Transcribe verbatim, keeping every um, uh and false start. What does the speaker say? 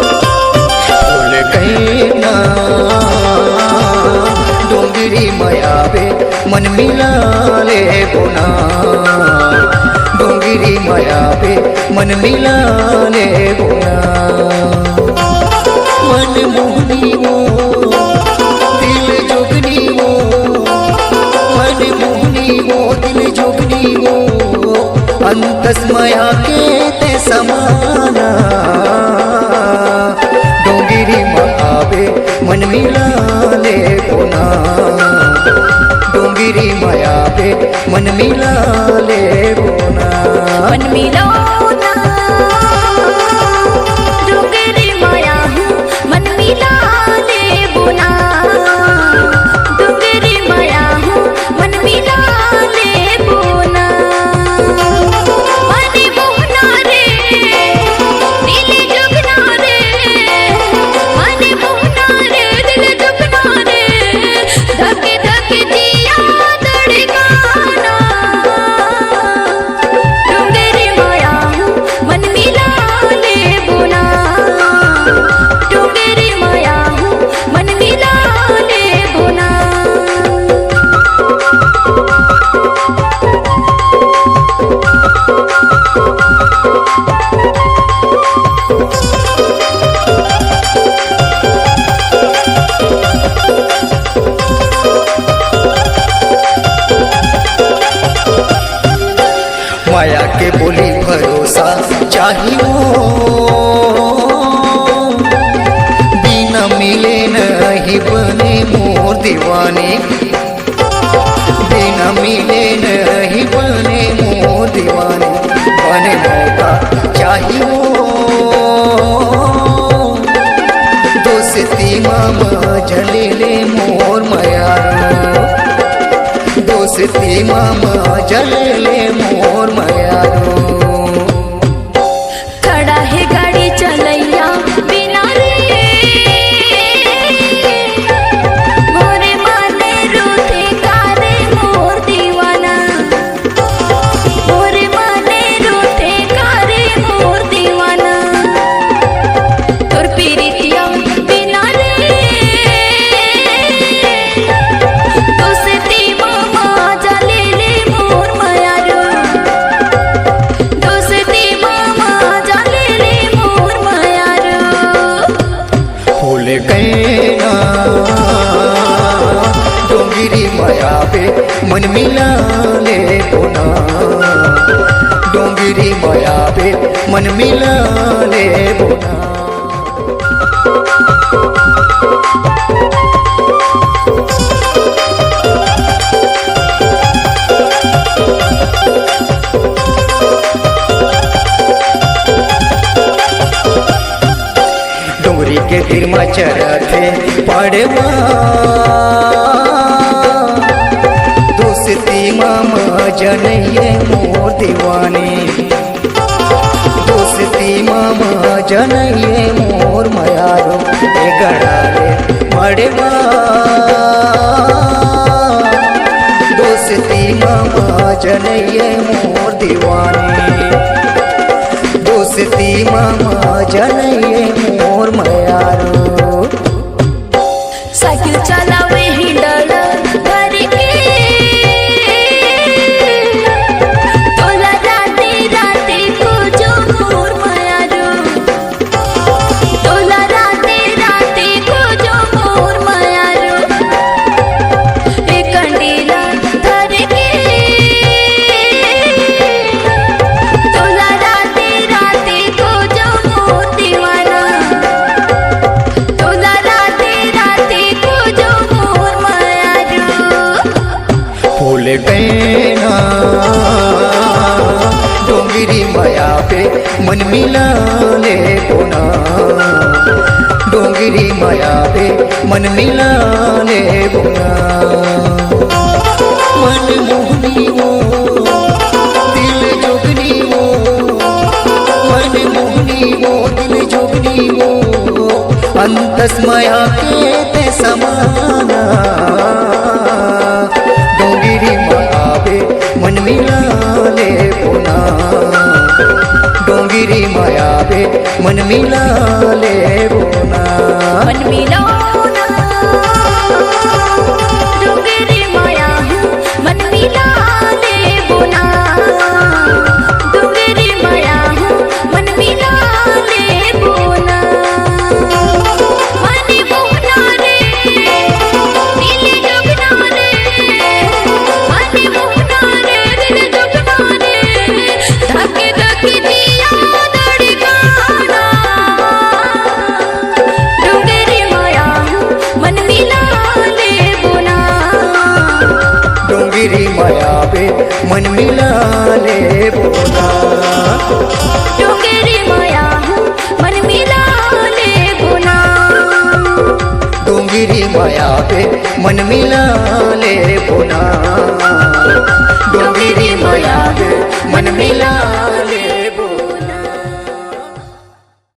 बोल कहीं ना, डोंगरी मया बे, मन मिला ले बोना। डोंगरी मया बे, मन मिला ले बोना। मन मोहनी वो, दिल जोगनी वो, मन मोहनी वो, दिल जोगनी वो, अंतस मया के ते समाना। डोंगरी मया बे, मन मिला ले बोना। डोंगरी मया बे, मन मिला ले बोना। मन मिलो ना, डोंगरी मया हूँ, मन मिला ले बोना। डोंगरी मया हूँ, मन मिला ले बोना। मन मोहना रे, दिल जुगना रे, मन मोहना रे, दिल जुगना रे, धक धक जिया धड़काना। डोंगरी मया हूँ, मन मिला ले बोना। डोंगरी मया हूँ, मन मिला ले बोना। मया के बोली भरोसा चाही वो, बिना मिले नहीं बने मोर दीवानी। बिना मिले नहीं बने मोर दीवानी, बने मौका चाही वो। दोस्ती मामा जले ले मोर मयारो, दोस्ती मामा जले ले मोर मयारो। खड़ा हे गाड़ी चलैया बिना रे, मोरे माने रोथे कारे मोर दीवाना, मोरे माने रोथे कारे मोर दीवाना। तोर पीरितिया बिना रे, दोस्ती मामा जले ले मोर मयारो। दोस्ती मामा जाले ले मोर मयारो। होले कैना डोंगरी मया पे मन मिला ले बोना। डोंगरी मया पे मन मिला ले बोना। डोंगरी के तीर म चरथे पड़वा, दोस्ती म मजा नइये मोर दीवानी। दोस्ती मामा जनइये मोर मयारो, ए गड़ा ले मड़वा। दोस्ती मामा जनइये मोर दीवानी, दोस्ती मामा जनइये मोर मयारो। साइकिल चलावे हिंडल धर के, तोला राते राते खोजो मोर मयारो। तोला राते राते खोजो मोर मयारो। ए कंडीला धर के, तोला राते राते खोजो मोर दीवाना। तोला राते राते खोजो मोर मयारो। फूल गए ना डोंगरी मया पे मन मिला ले बोना। डोंगरी मया पे मन मिला ले बोना। मन मोहनी वो, दिल मया के ते समाना, डोंगरी म आबे मन मिला लेबो ना, डोंगरी म आबे मन मिला लेबो ना। मन मिला ना, डोंगरी मया हूँ, मन मिला लेबो ना, डोंगरी मया हूँ, मन मिला लेबो ना। मन मोहना रे, दिल दुखना रे, मन मोहना रे, दिल दुखना रे, धक धक जिया धड़काना। डोंगरी मया हूँ, मन मिला लेबो ना, डोंगरी मया पे मन मिला लेबो ना, डोंगरी मया हूँ, मन मिला लेबो ना, डोंगरी मया पे मन मिला लेबो ना।